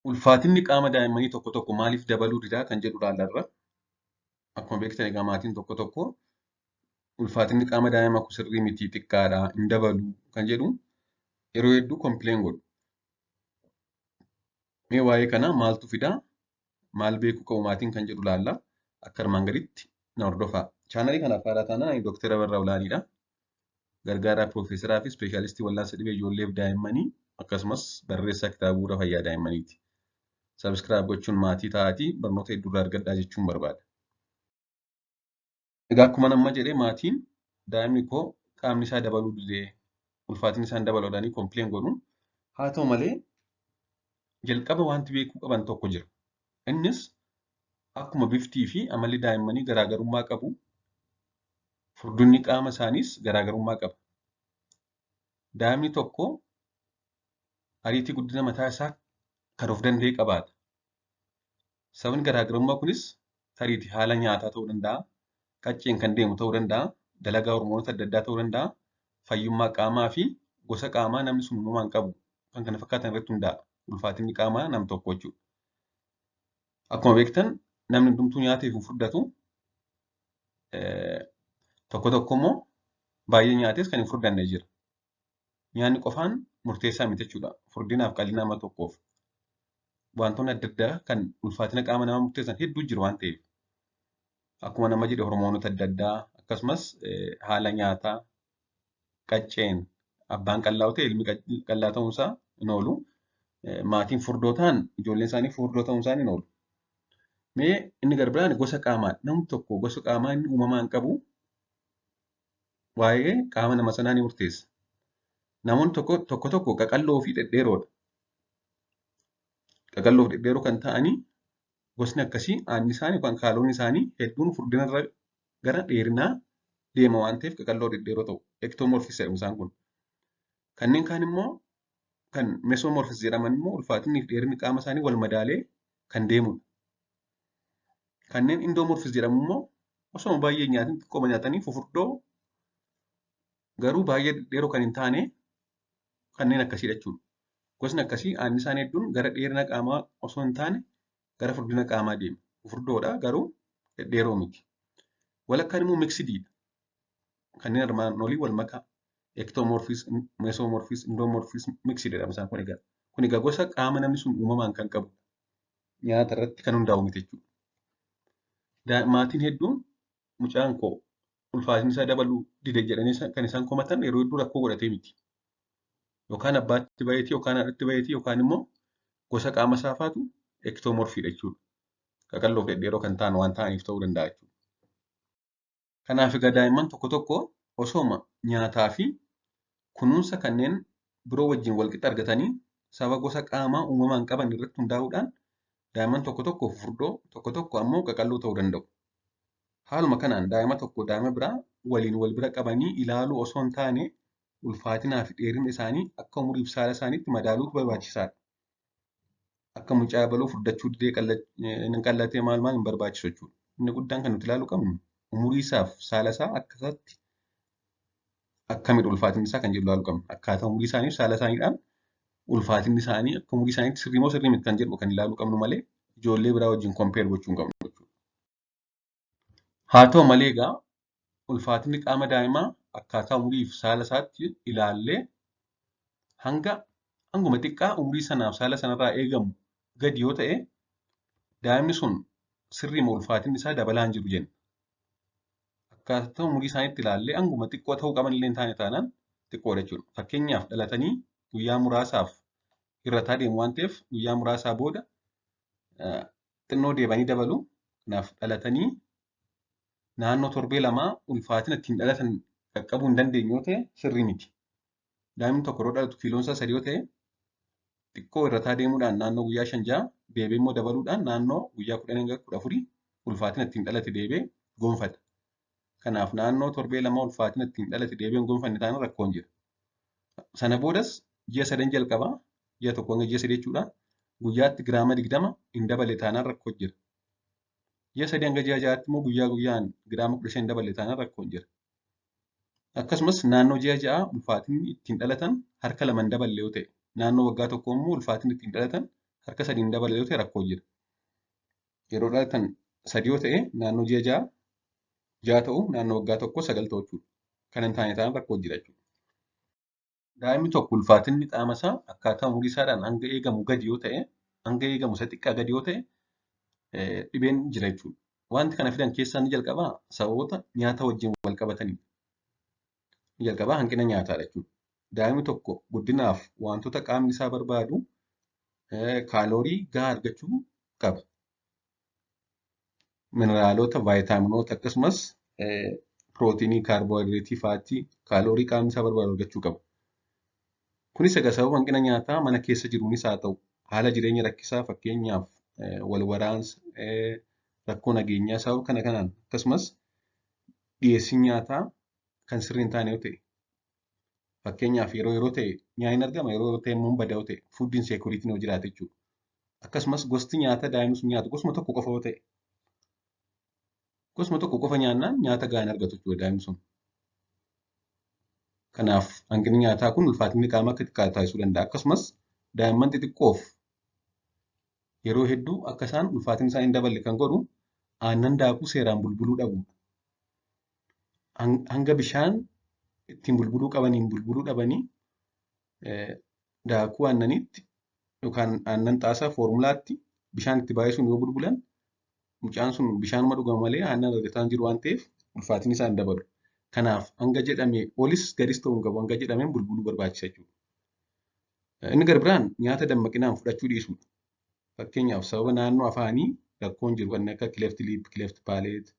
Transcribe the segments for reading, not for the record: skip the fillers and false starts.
Ulfaatinni qaama daa'immanii tokko tokko maaliif dabaluu didaa kan jedhu ilaallarra. Akkuma beektan egaa maatiin tokko tokko ulfaatinni qaama daa'ima kun sirrii miti, xiqqaadha, hin dabalu kan jedhu yeroo hedduu complain godhu. Mee waa'ee kanaa maaltu fidaa? Maal beekuu qabu maatiin kan jedhu ilaalla. Akka armaan gaditti na hordofaa. Chaanalii kanaaf haaraa taanaan ani Dooktar Abarraa Olaaniidha. Gargaaraa Piroofeesaraa fi Ispeeshaalistii Wallaansa Dhibee Ijoolleef Daa'immanii akkasumas barreessaa kitaaba bu'uura fayyaa daa'immaniiti. Subscribe gochuun maatii ta'aatii barnoota hedduu irraa argadhaa jechuun barbaada. Egaa akkuma amma jedhee maatiin daa'imni koo qaamni isaa dabaluu didee ulfaatinni isaa hin dabalu jedhanii complain godhu. Haa ta'u malee jalqaba wanti beekuu qaban tokko jira. Innis akkuma biftii fi amalli daa'immanii garaagarummaa qabu, furdinni qaama isaaniis garaagarummaa qaba. Daa'imni tokko ariitii guddina mataa isaa kan of danda'e qabaata. Sababni garaagarummaa kunis tariitii haala nyaataa ta'uu danda'a, qacceen kan deemu ta'uu danda'a, dalagaa hormoonota adda addaa ta'uu danda'a, fayyummaa qaamaa fi gosa qaamaa namni sun uumamaan qabu kan kana fakkaatan irratti hundaa'a. Ulfaatinni qaamaa nam tokko jechuudha. Akkuma beektan namni hundumtuu nyaatee hin furdatu. Tokko tokko immoo baay'ee nyaates kan hin furdanne jira. Nyaanni qofaan murteessaa miti jechuudha. Furdinaaf qal'ina nama tokkoof. Wantoonni adda addaa kan ulfaatina qaama namaa murteessan hedduu jiru waan ta'eef. Akkuma nama jedhe hormoonota adda addaa akkasumas haala nyaataa qacceen abbaan qal'aa ta'e ilmi qal'aa ta'uunsaa hin oolu. Maatiin furdoo ta'an ijoolleen isaanii furdoo ta'uun isaanii hin oolu. Mee inni gara biraan gosa qaamaadha. Namni tokko gosa qaamaa inni uumamaan qabu waa'ee qaama nama sanaa ni murteessa. Namoonni tokko tokko tokko qaqalloo fi dhedheeroodha. Qaqalloo fi dhedheeroo kan ta'anii gosni akkasii aanni isaanii yookaan kaaloon isaanii hedduun furdinarra gara dheerinaa deema waan ta'eef qaqalloo dhedheeroo ta'u. Ectomorphs jedhamu isaan kun. Kanneen kaan immoo kan mesomorphs jedhaman immoo ulfaatinni fi dheerinni qaama isaanii wal madaalee kan deemudha. Kanneen endomorphs jedhamu immoo osoo baay'ee nyaatin xiqqooma nyaatanii fufurdoo garuu baay'ee dhedheeroo kan hin taane kanneen akkasiidha jechuudha. Gosni akkasii aanni isaanii hedduun gara dheerina qaamaa osoo hin taane gara furdina qaamaa deema. Fufurdoodha garuu dhedheeroo miti. Walakkaan immoo mixediidha. Kanneen armaan olii wal makaa. Ectomorphs, mesomorphs, endomorphs, mixed jedhama isaan kun egaa. Kun egaa gosa qaama namni sun uumamaan kan qabu. Nyaata irratti kan hundaa'u miti jechuudha. Maatiin hedduun mucaan koo ulfaatinni isaa dabaluu dide jedhanii kan isaan komatan yeroo hedduu rakkoo godhatee miti. Yookaan abbaatti baheeti yookaan haadhatti baheeti yookaan immoo gosa qaama isaa faatu ectomorphiidha jechuudha. Qaqalloo fi dhedheeroo kan ta'an waan ta'aniif ta'uu danda'a jechuudha. Kanaaf egaa daa'imman tokko tokko osooma nyaataa fi kunuunsa kanneen biroo wajjin walqixa argatanii sababa gosa qaamaa uumamaan qaban irratti hundaa'uudhaan daa'imman tokko tokko fufurdoo tokko tokko ammoo qaqalloo ta'uu danda'u. Haaluma kanaan daa'ima tokko daa'ima biraa waliin wal bira qabanii ilaaluu osoo hin taane ulfaatinaa fi dheerina isaanii akka umurii fi saala isaaniitti madaaluutu barbaachisaadha. Akka mucaa baluu furdachuu didee qallatee maal maal hin barbaachisu jechuudha. Inni guddaan kan nuti ilaaluu qabnu umurii isaaf saala isaa akka isaatti akkamidha ulfaatinni isaa kan jedhu ilaaluu qabna. Akkaataa umurii isaanii fi saala isaaniidhaan ulfaatinni isaanii akka umurii isaaniitti sirrii moo sirrii miti kan jedhu kan ilaaluu qabnu malee ijoollee biraa wajjin compare gochuu hin qabnu jechuudha. Haa ta'u malee egaa ulfaatinni qaama daa'imaa akkaataa umurii fi saala isaatti ilaallee hanga hanguma xiqqaa umurii sanaaf saala sanarraa eegamu gadi yoo ta'e daa'imni sun sirriima ulfaatinni isaa dabalaa hin jiru jenna. Akkaataa umurii isaaniitti ilaallee hanguma xiqqoo ta'uu qaban illee hin taane taanaan xiqqoodha jechuudha. Fakkeenyaaf dhalatanii guyyaa muraasaaf hir'ataa deemu waan ta'eef guyyaa muraasaa booda xinnoo deebanii dabalu. Kanaaf dhalatanii naannoo torbee lamaa ulfaatina ittiin dhalatan qaqqabuu hin dandeenye yoo ta'e sirrii miti. Daa'imni tokko yeroo dhalatu kiiloon isaa 3 yoo ta'e xiqqoo hir'ataa deemuudhaan naannoo guyyaa 5-6 deebi'ee immoo dabaluudhaan naannoo guyyaa 10 hanga 14 ulfaatina ittiin dhalate deebi'ee gonfata. Kanaaf naannoo torbee lama ulfaatina ittiin dhalate deebi'ee hin gonfanne taanaan rakkoon jira. Sana boodas ji'a 3 jalqabaa ji'a 1 hanga ji'a 3 jechuudha. Guyyaatti giraama 20 hin dabale taanaan rakkoo jira. Ji'a 3 hanga ji'a 6tti immoo guyyaa guyyaan giraama 15 hin daballe taanaan rakkoon jira. Akkasumas naannoo ji'a 6 ulfaatinni ittiin dhalatan harka 2 hin daballe yoo ta'e naannoo waggaa 1 immoo ulfaatinni ittiin dhalatan Harka sadiin dabalee yoo ta'e rakkoo jira. Yeroo dhalatan 3 yoo ta'e naannoo ji'a 6, 6 ta'u naannoo waggaa 1 9 ta'u jechuudha. Kan hin taane ta'an rakkoo jira jechuudha. Daa'imni tokko ulfaatinni qaama isaa akkaataa umurii isaadhaan hanga eegamu gadi yoo ta'e, hanga eegamu isa xiqqaa gadi yoo ta'e dhibeen jira jechuudha. Wanti kana fidan keessaa inni jalqabaa sababoota nyaata wajjin wal qabatanidha. Inni jalqabaa hanqina nyaataadha jechuudha. Daa'imni tokko guddinaaf wantoota qaamni isaa barbaadu kaaloorii gahaa argachuu qaba. Mineraalota, vaayitaaminoota akkasumas pirootinii, kaarboohayidireetii, faatii, kaaloorii qaamni isaa barbaadu argachuu qaba. Kunis egaa sababa hanqina nyaataa mana keessa jiruunis haa ta'u, haala jireenya rakkisaa fakkeenyaaf wal waraansa, rakkoo nageenyaa sababa kana kanaan akkasumas dhiyeessiin nyaataa kan sirrii hin taane yoo ta'e, fakkeenyaaf yeroo yeroo ta'e nyaanni argama yeroo yeroo ta'e immoo hin bada yoo ta'e food insecurity yoo jiraate jechuudha. Akkasumas gosti nyaata daa'imni sun nyaatu gosuma tokko qofa yoo ta'e, gosuma tokko qofa nyaannaan nyaata gahaa hin argatu jechuudha daa'imni sun. Kanaaf hanqinni nyaataa kun ulfaatinni qaamaa akka xiqqaatu taasisuu danda'a. Akkasumas daa'imman xixiqqoof yeroo hedduu akka isaan ulfaatinni isaanii hin daballe kan godhu aannan daakuu seeraan bulbuluu dhabuudha. Hanga bishaan ittiin bulbuluu qabaniin bulbuluu dhabanii daakuu aannaniitti yookaan aannan xaasaa foormulaatti bishaan itti baay'isuun yoo bulbulan mucaan sun bishaanuma dhugama malee aannan argataa hin jiru waan ta'eef ulfaatinni isaa hin dabalu. Kanaaf hanga jedhame olis gadis ta'uu hin qabu hanga jedhameen bulbuluu barbaachisa jechuudha. Inni gara biraan nyaata dammaqinaan fudhachuu dhiisuudha. Fakkeenyaaf sababa naannoo afaanii rakkoon jiru kanneen akka cleft lip, cleft palate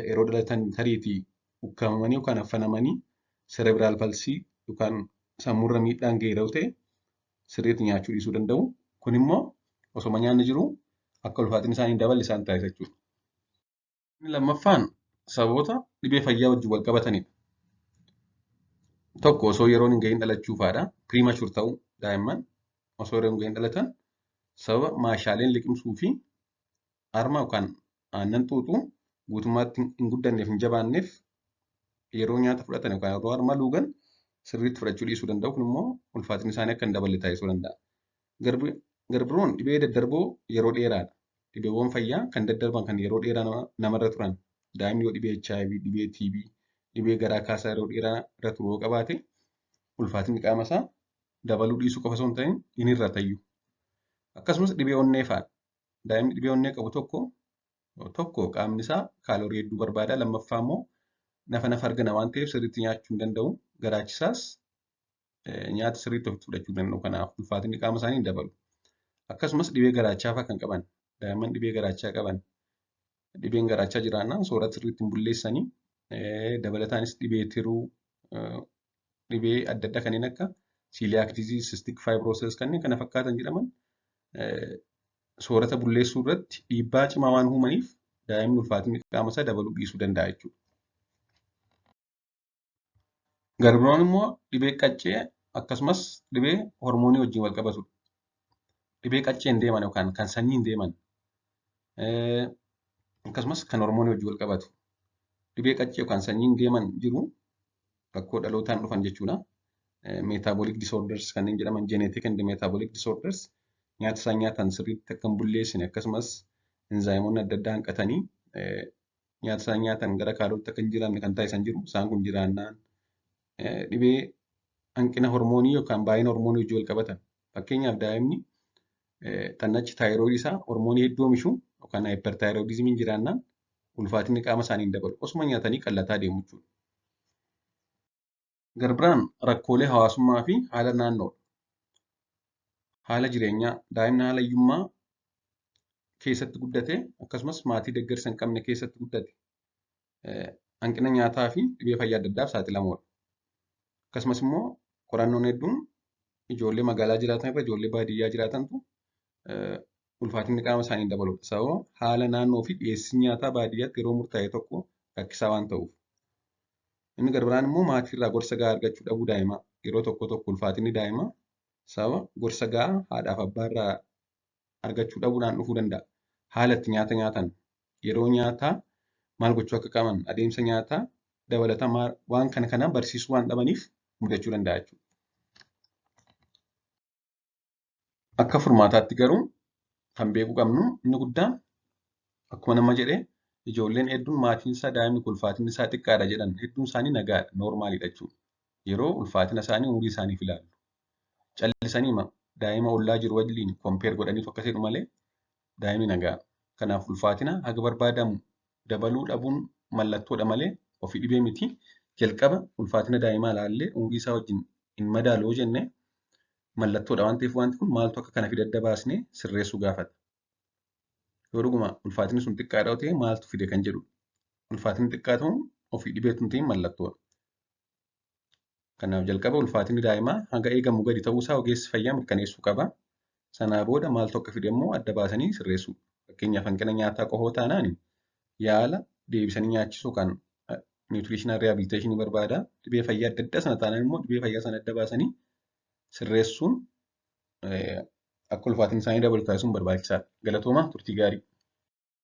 yeroo dhalatan tariitii ukkaamamanii yookaan affanamanii cerebral palsy yookaan sammuurra miidhaan ga'e yeroo ta'e sirriitti nyaachuu dhiisuu danda'u. Kun immoo osoma nyaanni jiru akka ulfaatinni isaanii hin daballe isaan taasisa jechuudha. Inni lammaffaan sababoota dhibee fayyaa wajjin wal qabatanidha. Tokko osoo yeroon hin gahin dhalachuu fa'aadha. Premature ta'uu daa'imman osoo yeroon hin gahin dhalatan sababa maashaaleen liqimsuu fi harma yookaan aannan xuuxuu guutummaatti hin guddanneef hin jabaanneef yeroo nyaata fudhatan yookaan yeroo harma luugan sirriitti fudhachuu dhiisuu danda'u. Kun immoo ulfaatinni isaanii akka hin daballe taasisuu danda'a. Garbiroon dhibee daddarboo yeroo dheeraadha. Dhibeewwan fayyaa kan daddarban kan yeroo dheeraa namarra turan daa'imni yoo dhibee HIV, dhibee TB, dhibee garaa kaasaa yeroo dheeraa irra turu yoo qabaate ulfaatinni qaama isaa dabaluu dhiisuu qofa osoo hin ta'in hin hir'atayyuu. Akkasumas dhibee onnee fa'aadha. Daa'imni dhibee onnee qabu tokko qaamni isaa kaaloorii hedduu barbaada. Lammaffaa immoo nafa nafa argana waan ta'eef sirriitti nyaachuu hin danda'u. Garaachisaas nyaata sirriitti ofitti fudhachuu hin danda'u. Kanaaf ulfaatinni qaama isaanii hin dabalu. Akkasumas dhibee garaachaa fa'aa kan qaban daa'imman dhibee garaachaa qaban dhibeen garaachaa jiraannaan soorata sirriitti hin bulleessanii dabalataanis dhibee tiruu dhibee adda addaa kanneen akka celiac disease, cystic fibrosis kanneen kana fakkaatan jedhaman soorata bulleessuu irratti dhiibbaa cimaa waan uumaniif daa'imni ulfaatinni qaama isaa dabaluu dhiisuu danda'a jechuudha. Garbiroon immoo dhibee qaccee akkasumas dhibee hormoonii wajjin wal qabatudha. Dhibee qaccee hin deeman yookaan kan sanyii hin deeman akkasumas kan hormoonii wajjin wal qabatu. Dhibee qaccee yookaan sanyii hin deeman jiru rakkoo dhalootaan dhufan jechuudha. Metabolic disorders kanneen jedhaman genetic and metabolic disorders nyaata isaan nyaatan sirriitti akka hin bulleessine akkasumas enzaayimoonni adda addaa hanqatanii nyaata isaan nyaatan gara kaalooriitti akka hin jiraanne kan taasisan jiru. Isaan kun jiraannaan dhibee hanqina hormoonii yookaan baay'ina hormoonii wajjin wal qabatan. Fakkeenyaaf daa'imni xannachi taayiroodii isaa hormoonii hedduu oomishu yookaan hyperthyroidismiin jiraannaan ulfaatinni qaama isaanii hin dabalu. Osuma nyaatanii qallataa deemu jechuudha. Garbiraan rakkoolee hawaasummaa fi haala naannoodha. Haala jireenyaa daa'imni haala hiyyummaa keessatti guddate akkasumas maatii deeggarsa hin qabne keessatti guddate hanqina nyaataa fi dhibee fayyaa adda addaaf saaxilamoodha. Akkasumas immoo qorannoon hedduun ijoollee magaalaa jiraatan irra ijoollee baadiyyaa jiraatantu ulfaatinni qaama isaanii hin dabaludha. Sababa haala naannoo fi dhiyeessii nyaataa baadiyyaatti yeroo murtaa'e tokko rakkisaa waan ta'uuf. Inni garbiraan immoo maatiirraa gorsa gahaa argachuu dhabuu daa'imaa. Yeroo tokko tokko ulfaatinni daa'imaa sababa gorsa gahaa haadhaaf abbaarraa argachuu dhabuudhaan dhufuu danda'a. Haala itti nyaata nyaatan yeroo nyaataa maal gochuu akka qaban adeemsa nyaataa dabalataa waan kana kana barsiisuu waan dhabaniif mudachuu danda'a jechuudha. Akka furmaataatti garuu kan beekuu qabnu inni guddaan akkuma nama jedhee ijoolleen hedduun maatiin isaa daa'imni kun ulfaatinni isaa xiqqaadha jedhan hedduun isaanii nagaadha noormaaliidha jechuudha. Yeroo ulfaatina isaanii umurii isaaniif ilaallu. Callisanii daa'ima ollaa jiru waliin compare godhaniitu akkas jedhu malee daa'imni nagaa. Kanaaf ulfaatina haga barbaadamu dabaluu dhabuun mallattoodha malee ofii dhibee miti. Jalqaba ulfaatina daa'imaa ilaallee umurii isaa wajjin hin madaalu yoo jenne mallattoodha waan ta'eef wanti kun maaltu akka kana fide adda baasnee sirreessuu gaafata. Yoo dhuguma ulfaatinni sun xiqqaadha yoo ta'e maaltu fide kan jedhudha. Ulfaatinni xiqqaa ta'uun ofii dhibeetu hin ta'in mallattoodha. Kanaaf jalqaba ulfaatinni daa'imaa hanga eegamu gadi ta'uusaa ogeessi fayyaa mirkaneessuu qaba. Sanaa booda maaltu akka fide immoo adda baasanii sirreessuu. Fakkeenyaaf hanqina nyaataa qofa taanaan yaala deebisanii nyaachisuu kan nutritional rehabilitation barbaada. Dhibee fayyaa adda addaa sana taanaan immoo dhibee fayyaa sana adda baasanii sirreessuun akka ulfaatinni isaanii dabalu taasisuun barbaachisaadha. Galatoomaa, turtii gaarii.